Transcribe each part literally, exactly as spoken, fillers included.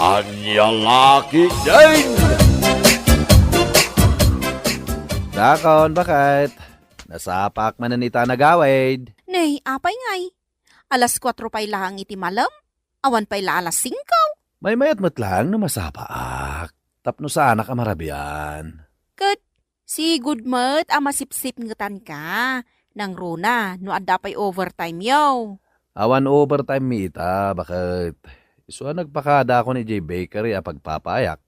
Ania la ketdin? Dakon, baket. Nasapak manen ita nagawid. Nay, apay ngay? Alas kuatro pay laeng iti malem? Awan pay la alas singko? Maymayat met laeng no masapaak. Tapno saanak a marabian. Ket sigud met a masipsipngetanka. Nangruna no adda pay overtime yo. Awan overtime mi ita, baket. Isu a nagpakadaakon idiay bakery a pagpapayak.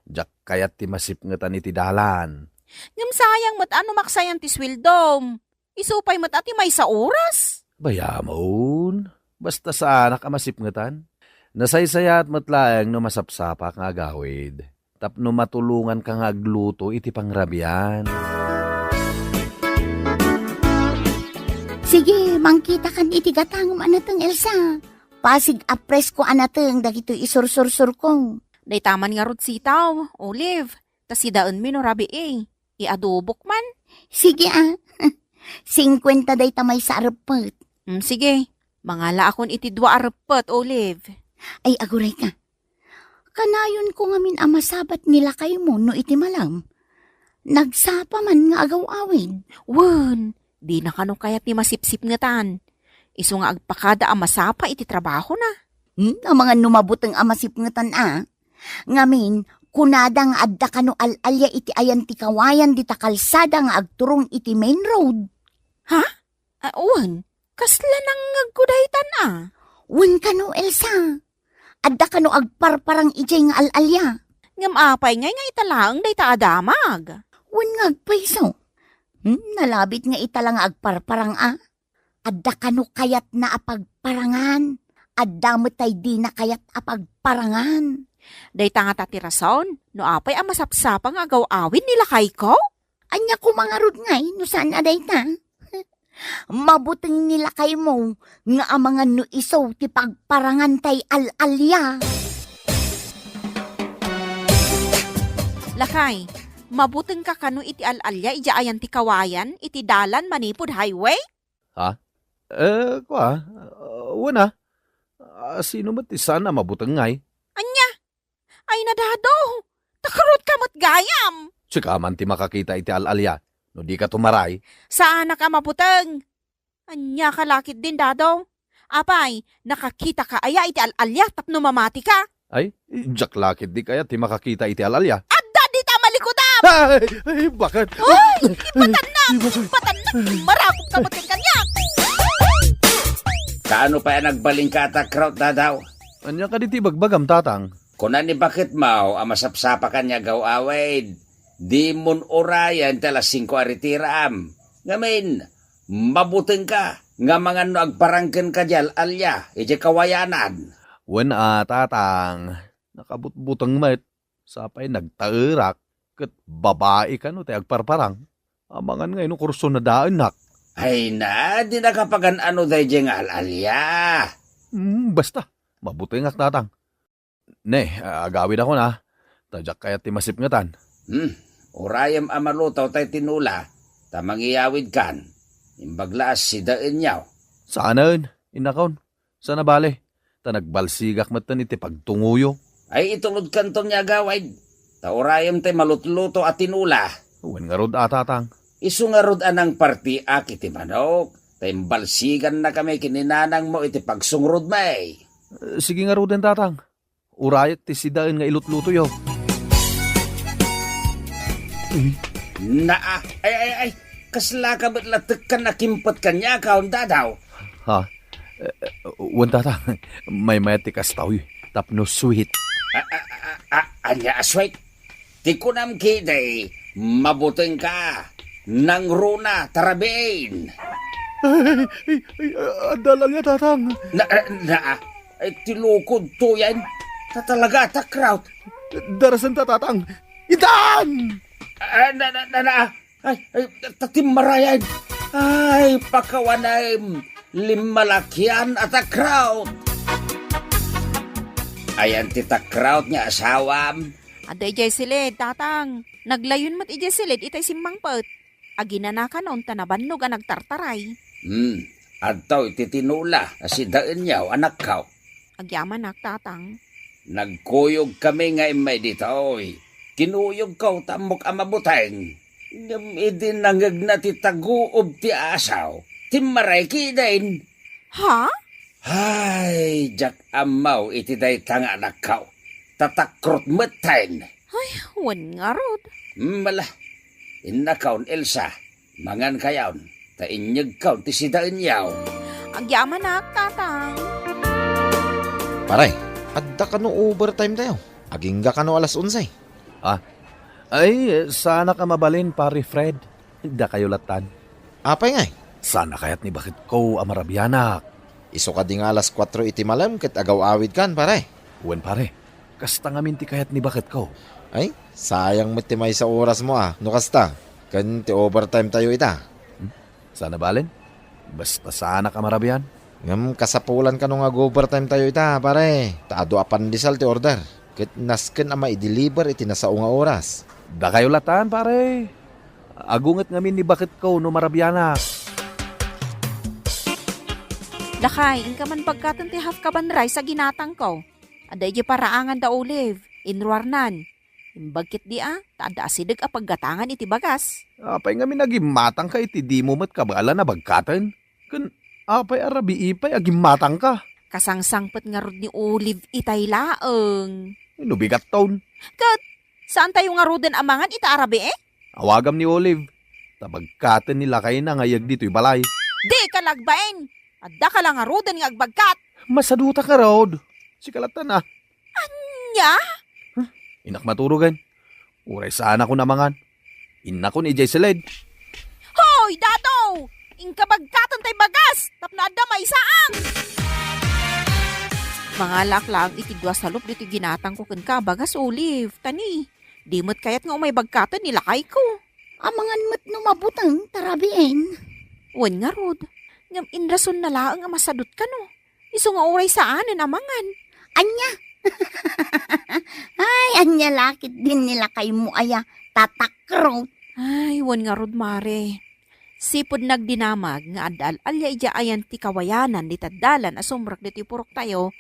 Diak kayat ti masipngetan iti dalan. Ngem sayang met a no maksayan ti sueldom. Isu pay met a ti maysa oras. Bayamon, basta saanak a masipngetan. Nasaysayaat met laeng no masapsapak nga agawid, tapno matulonganka nga agluto iti pangrabian. Sige, mangkitakan iti gatangem a nateng, Elsa. Pasig a presko a nateng dagitoy isursursurko. Dayta man ngarud sitaw, Olive. Ta sidaenmi no rabii, iadobok man. Sige a. Singkuenta dayta maysa a reppet. Mm, sige. Mangalaakon iti dua a reppet, Olive. Ay, agurayka. Kanayonko ngamin a masabat ni lakaymo no iti malem. Nagsapa man nga agaw-awid. Wen, dina kano kayat ti masipsipngetan. Isu nga agpakada a masapa iti trabahona. Hmm, amangan no mabuteng a masipngetan a. Ngamin, kunada nga adda kano al-alia iti ayan ti kawayan dita kalsada nga agturong iti main road. Ha? Ah, wen, kasla nangngegko daytan a. Wen kano, Elsa. Adda kano agparparang idiay nga al-alia. Ngem apay ngay nga ita laeng dayta a damag? Wen nga agpayso. Hmm, nalabit nga ita la nga agparparang a. Adda kano kayatna a pagparangan. Adda met tay dina kayat a pagparangan. Dayta ngata ti rason no apay a masapsapa nga agaw-awid ni lakayko? Ania koma ngarud ngay no saan a dayta? Mabuteng ni lakaymo nga amangan no isu ti pagparangan tay al-alia. Lakay, mabutengka kano iti al-alia idiay ayan ti kawayan iti dalan manipud highway? Ha? Eh, kua, ah, wen a. Ah, sino met ti saan a mabuteng ngay? Ania? Ay na, Dado! Takrot ka met gayam! Sika man ti makakita iti al-alia, no dika tumaray. Saanak a mabuteng. Ania ka la ketdin, Dado? Apay, nakakita ka aya iti al-alia tapno mamati ka? Ay, diak la ketdi kayat ti makakita iti al-alia. Adda dita malikudam! Ay, ay, baket? Ay, ipatannak! Ipatannak! Marakup ka met kaniak! Kaano pay a nagbalinka a takraw, Dadaw? Ania kadi ti ibagbagam, Tatang? Kuna ni baketmo a masapsapakan nga agaw-awid, dimon urayen ti alas singko a ritiraam. Ngamin, mabutengka nga amangan no agparangkenka diay al-alia idiay kawayanan. Wen a, Tatang, nakabutbuteng met. Sapay nagtaerak, ket babai kano ti agparparang. Amangan ngay no kursunadaennak. Ay na, dinaka pagan-ano daydiay nga al-alia. Hmm, basta, mabutengak, Tatang. Ne, agawidakon a. Ta diak kayat ti masipngetan. Hmm, urayem a maluto tay tinola, ta mangiyawidkan. Imbag la a sidaenyo. Saanen, innakon. Saan a bale, ta nagbalsigak metten iti pagtungoyo. Ay, itulodkanto nga agawid, ta urayem tay malutluto a tinola. Wen ngarud a, Tatang. Isu ngarud a nangpartiak iti manok, ta imbalsigannakami ken ni nanangmo iti pagsungrodmi. Eh, sige ngaruden, Tatang. Urayek ti sidaen nga ilutlutoyo. Naa, ay, ay, ay, kasla ka met la tekkan a kimpet kaniak, Dadaw? Ha? Eh, eh, wen, Tatang, maymayat ti kastoy, tapno sweet. A, a, a, a, ania a sweet? Ti kunam ketdi, mabutengka, nangruna, ta rabiin. Ay, ay, ay, adda al-alia, Tatang. Na, na, ay, ti lukodto yan. Ta talaga, takraw. Darasenta, Tatang. Itan! Ah, na, na, na, na. Ay, ay, ta-, ta-, timmarayan. Ay, pakawanem. Limmalakian a takraw. Ayan ti takraw nga asawam. Adda idiay silid, Tatang. Naglayon met idiay silid itay simmangpet. Aginanakanon ta nabannog a nagtartaray. Hmm, adto iti tinola a sidaenyo, anakko. Agyamanak, Tatang. Nagkuyogkami nga immay ditoy. Kinuyogko ta ammok a mabuteng. Ngem idi nangegna ti taguob ti asaw, timmaray kiden. Ha? Ay, diak ammo iti dayta nga anakko. Tatakrot metten. Ay, wen ngarud. Mala, innakon, Elsa. Mangankayon, ta inyegkon ti sidaenyo. Agyamanak, Tatang. Pare, adda kano overtime tayo? Agingga kano alas onse? Ah, ay, saanak a mabalin, Pare Fred. Dakayo lattan. Apay ngay? Saan a kayat ni baketko a marabianak? Isu kadi nga alas kuatro iti malem ket agaw-awidkan, pare. Wen, pare. Kasta ngamin ti kayat ni baketko. Ay, sayang met ti maysa orasmo a, no kasta. Ken ti overtime tayo ita. Hmm? Saan a balen? Basta saanak a marabian. Ngem kasapulan kano nga ag-overtime tayo ita, pare. Ta adu a pandesal ti order. Ket nasken a maideliver iti nasao nga oras. Dakayo lattan, pare. Agunget ngamin ni baketko no marabianak. Lakay, inka man bagkaten ti half kaban rice a ginatangko. Adda idiay paraangan da Olive, inruarnan. Imbag ketdi a, ta adda asideg a paggatangan iti bagas. Apay ngamin a gimmatangka iti dimo met kabaelan a bagkaten? Ken apay a rabii pay a gimmatangka? Kasangsangpet ngarud ni Olive itay laeng. No bigatton. Ket saan tayo ngaruden a mangan ita a rabii? Awagam ni Olive. Ta bagkaten ni lakayna nga iyeg ditoy balay. Dika la agbain! Addaka la ngaruden nga agbagkat! Masadutak ngarud. Sika lattan a. Ania? Huh? Innak maturogen. Uray saanakon a mangan. Innakon idiay siled. Hoy, Dado! Inka bagkaten tay bagas tapno adda maisaang! Mangalak laeng iti dua salup ditoy ginatangko kenka a bagas, Olive. Ta ni, di met kayat nga umay bagkaten ni lakayko. Amangan met no mabuteng ta rabien. Wen ngarud, ngem inrasonna laeng a masadut kano. Isu nga uray saanen a mangan. Ania? Ay, ania la ketdin ni lakaymo aya, tatakrot. Ay, wen ngarud, Mare. Sipud nagdinamag nga adda al-alia idiay ayan ti kawayanan dita dalan a sumrek ditoy puroktayo,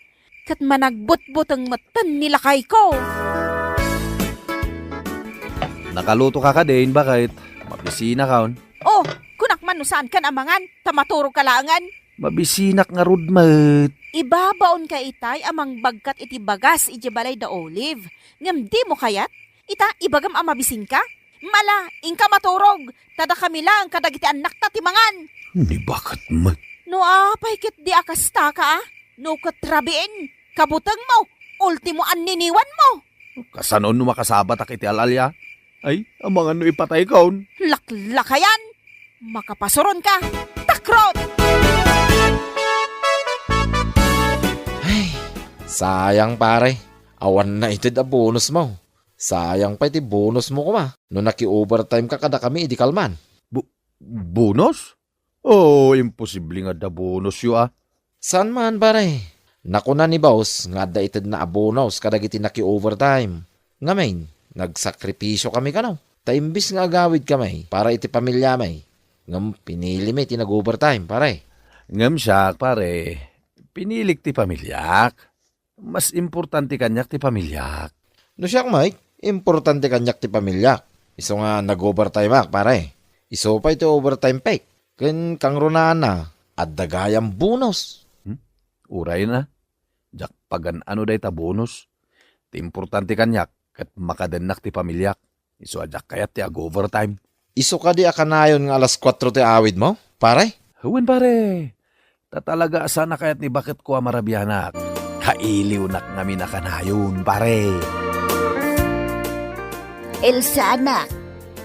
ket managbutbuteng metten ni lakayko. Nakalutoka kadin, baket? Mabisinakon. Oh, kunak man no saankan a mangan, ta maturogka laengen. Mabisinak ngarud met. Ibabaonka itay a mangbagkat iti bagas idiay balay da Olive. Ngem dimo kayat? Ita, ibagam a mabisinka? Mala, inka maturog, ta dakami laeng kadagiti annakta ti mangan. Ni baket met. No apay ketdi a kastaka, a? No ket rabien, kabutengmo, ultimo anniniwanmo. Kasano no makasabatak iti al-alia? Ay, amangan no ipataykon. Laklakayan! Makapasuronka! Takrot! Ay, sayang, pare. Awan naited a bonus mo. Sayang pay ti bonus mo koma no naki-overtime ka kadakami idi kalman. Bu-, bonus? Oh, imposible nga adda bonusyo, a. Saan man, pare. Nakuna ni boss nga adda itedna a bonus kadagiti naki-overtime. Ngamin, nagsakripisyo kami kano. Ta imbis nga agawid kami para iti pamilya mi, ngem pinili mi ti nag-overtime, pare. Ngem siak, pare, pinilik ti pamilyak. Mas importante kaniak ti pamilyak. No siak, Mike, importante kaniak ti pamilyak. Isu nga nag-overtime ak, pare. Isu pay ti overtime pay. Ken kangrunaanna, adda gayam bonus. Hmm? Uray na. Diak pagan-ano dayta bonus. Ti importante kaniak, ket makadennak ti pamilyak. Isu a diak kayat ti ag-overtime. Isu kadi a kanayon nga alas kuatro ti awidmo, pare? Wen, pare. Ta talaga a saan a kayat ni baketko a marabianak. Kailiwnak ngamin a kanayon, pare. Elsa, anak,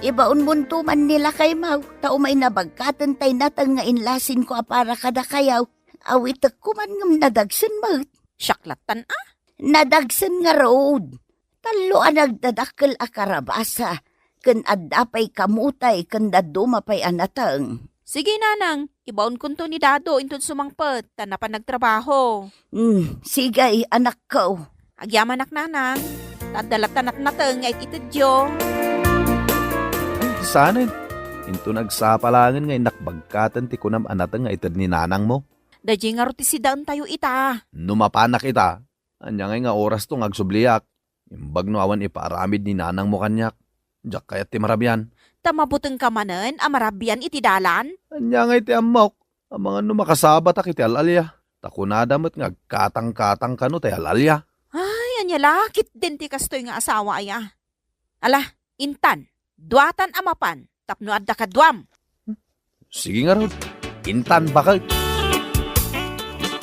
ibaonmonto man ni lakaymo, ta umay nabagkaten tay nateng nga inlasinko a para kadakayo. Awitekko man ngem nadagsen met. Siak lattan a? Nadagsen ngarud. Tallo a nagdadakkel a karabasa, ken adda pay kamutay ken dadduma pay a nateng. Sige, nanang, ibaonkonto ni Dado inton sumangpet, ta napan nagtrabaho. Hmm, sige, anakko. Agyamanak, nanang. Ta adda latta natnateng nga it-itedyo. Ay, saanen. Inton agsapa laengen nga innak bagkaten ti kunam a nateng nga ited ni nanangmo. Daydiay ngarud ti sidaentayo ita. No mapanak ita, Ania ngay nga orasto nga agsubliak? Imbag no awan ipaaramid ni nanangmo kaniak. Diak kayat ti marabian. Ta mabutengka manen a marabian iti dalan? Ania ngay ti ammok? Amangan no makasabatak iti al-alia. Ta kunada met nga agkatangkatang kano tay al-alia. Ay, ania la ketdin ti kastoy nga asawa aya? Ala, intan, duatan a mapan tapno adda kaduam. Sige ngarud, intan baket.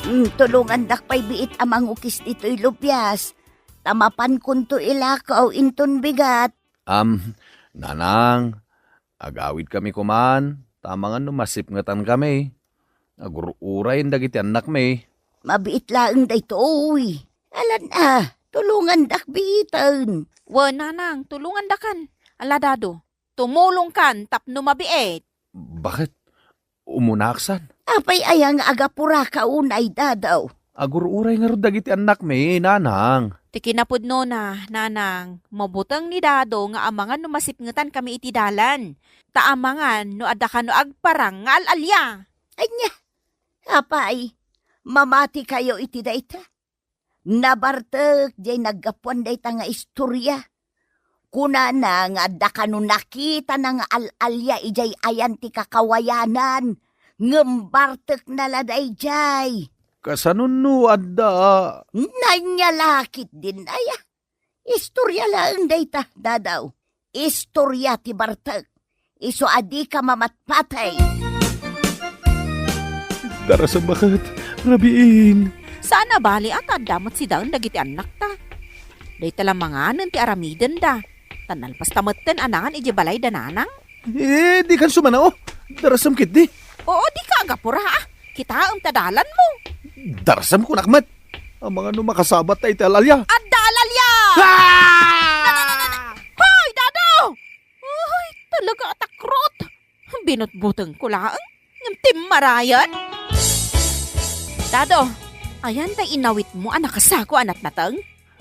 Hmm, tulongandak pay biit a mangukis ditoy lubias. Ta mapankonto ilakaw inton bigat. Am, nanang, agawidkami koman, ta amangan no masipngetan kami. Agur-urayen dagiti annakmi. Mabiit laeng daytoy. Alan a, tulongandak biiten. Wen, nanang, tulongandakan. Ala, Dado, tumulongkan tapno mabiit. Baket? Umunaaksan? Apay aya nga agapuraka unay, Dado? Agur-uray ngarud dagiti annakmi, nanang. Ti kinapudnona, nanang, mabuteng ni Dado nga amangan no masipngetan kami iti dalan. Ta amangan no adda kano agparang nga al-alia. Ania? Apay, mamatikayo iti dayta? Nabartek jay naggapuan dayta nga istoria. Kunana nga adda kano nakitana nga al-alia idiay ayan ti kakawayanan, ngem bartekna la daydiay. Kasano no adda? Nanyalakit din aya. Istoria laeng dayta, Dadaw. Istoria ti bartek. Isu a dika mamatpatay. Darasem baket, rabiin. Saan a bali a ta adda met sidaen dagiti annakta. Dayta la manganen ti aramidenda. Ta nalpas ta metten a nangan idiay balay da nanang. Eh, dikan sumano. Darasem ketdi. Oo, dika agapura, a. Kitaem ta dalanmo. Darasem kunak met. Amangan no makasabat ta iti al-alia. Adda al-alia! Ah! Na, na, na, na, na. Hoy, Dado! Ay, talaga a takrot! Binutbutengko laeng, ngem timmarayan. Dado, ayan tay inawitmo a nakasako a natnateng?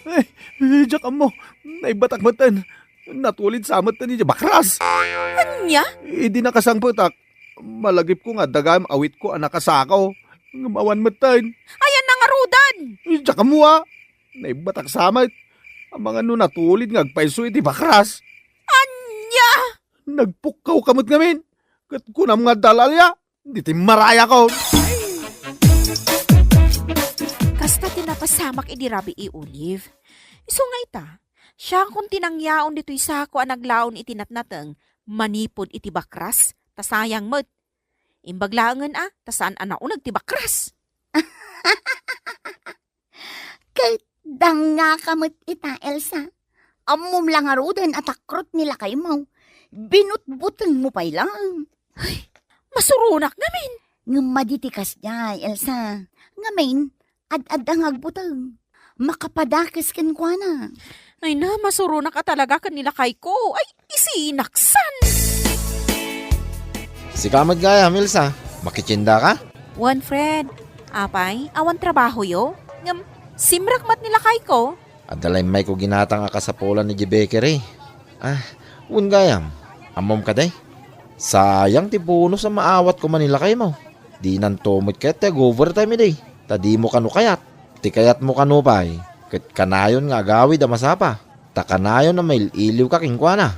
Eh, eh, diak ammo, naibbatak metten. Natulid sa metten iti bakras. Ania? Idi nakasangpetak, malagipko nga adda gayam awitko a nakasako. Ngem awan metten. Ayan na ngaruden! Eh, diak ammo a. Naibbatak sa met. Amangan no natulid nga agpayso iti bakras. Ania? Nagpukkawka met ngamin. Ket kunam nga adda al-alia. Di timmarayakon. Kasta ti napasamak idi rabii, Olive. Isu nga ita, siakon ti nangyaon ditoy sako a naglaon iti natnateng manipud iti bakras, ta sayang met. Imbag laengen a, ta saan a nauneg ti bakras. Ket dangngaka met ita, Elsa. Ammom la ngaruden a takrot ni lakaymo. Binutbutengmo pay laeng. Ay, masuronak ngamin. Ngem madi ti kasdiay, Elsa. Ngamin, ad-adda nga agbuteng. Makapadakes kenkuana. Ay na, masuronak a talaga ken ni lakayko. Ay, isinaksan! Sika met gayam, Elsa. Makitiendaka? Wen, Fred. Apay, awan trabahoyo? Ngem, simrak met ni lakayko. Adda la immayko ginatang a kasapulan idiay bakery. Ah, wen gayam, ammom kadi? Sayang ti bonus a maawatko man ni lakaymo. Dinanto met kayat ti ag-overtime idi, ta dimo kano kayat. Ti kayatmo kano pay, ket kanayon nga agawid a masapa, ta kanayon a mail-iliwka kenkuana.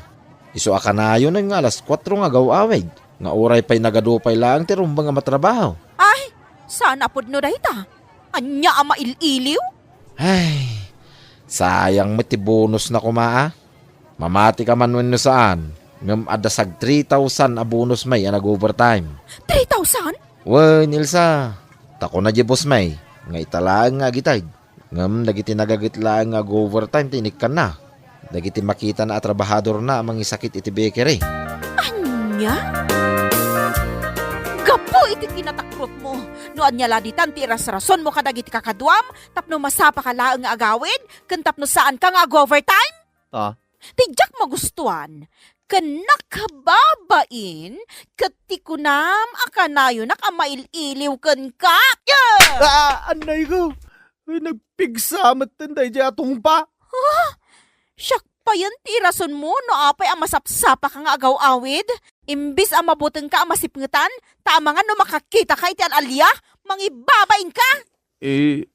Isu a kanayonen nga alas kuatro nga agaw-awid, nga uray pay nagadu pay laeng ti rumbeng a matrabaho. Ay, saan a pudno dayta? Ania a mail-iliw? Ay, sayang met ti bonusna koma, a. Mamatika man wenno saan, ngem adda sag three thousand a bonus may a nag-overtime. Three thousand? Wen, Elsa, ta kuna di boss may, nga ita laeng nga agiteg. Ngem dagiti nagaget laeng nga ag-overtime ti inikkanna. Dagiti makitana a trabahadorna a mangisakit iti bakery. Ania? Gapu iti kinatakrotmo, no ania la ditan ti irasrasonmo kadagiti kakaduam tapno masapaka laeng nga agawid ken tapno saanka nga ag-overtime? Ah? Ti diak magustuan, ken nakababain, ket ti kunam a kanayonak a mail-iliw kenka. Yeah! Ah, annayko! Ay, nagpigsa metten daydiay a tungpa. Ha? Siak payen ti irasonmo no apay a masapsapaka nga agaw-awid? Imbis a mabutengka a masipngetan, ta amangan no makakitaka iti al-alia, mangibabainka! Eh,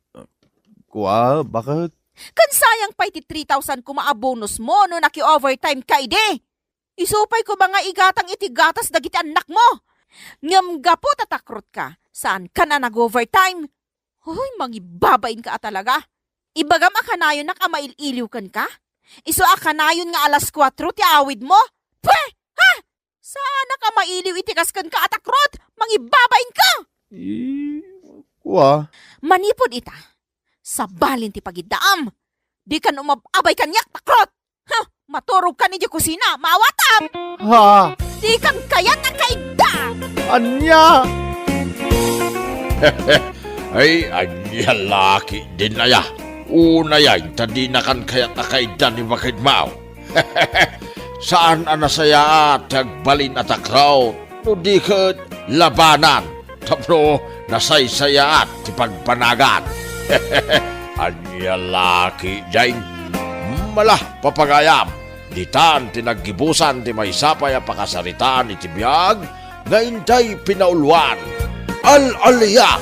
Kua, baket? Ken sayang pay ti three thousand koma a bonus mo no naki-overtime ka idi. Isu pay koma nga igatang iti gatas dagiti annakmo. Ngem gapu ta takrotka, saankan a nag-overtime. Hoy, mangibabain ka a talaga. Ibagam a kanayon nak a mail-iliw kenka? Isu a kanayon nga alas kuatro ti awid mo? Pwe! Ha? Saanak a mailiw iti kas kenka a takrot? Mangibabain ka! Eh, kua. Manipud ita, sabalin ti pagiddaam. Dikan umab-abay kaniak, takrot! Ha? Maturog kan iti kusina, maawatam! Ha? Dikan kayat a kaidda! Ania? Ay, ania laki din aya. Unay ay, ta dinakan kayat a kaidda ni Bakid Mao. Saan a nasayaat ti agbalin a takraw, no di ket labanan, tapno nasaysayaat ti pagbanagan. Ania laki, Jane? Mala, papagayam, ditan ti naggibusan ti maysa pay a pakasaritaan iti biag nga intay pinauluan. Al-aliak!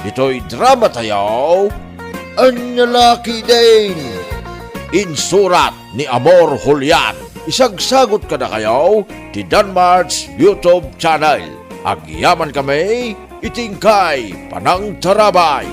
Ditoy drama tayo, Ania laki, Dane? Insurat ni Amor Julian. Isagsagot kadakayo ti Danmart's YouTube channel. Agyaman kami iti inkay panangtarabay.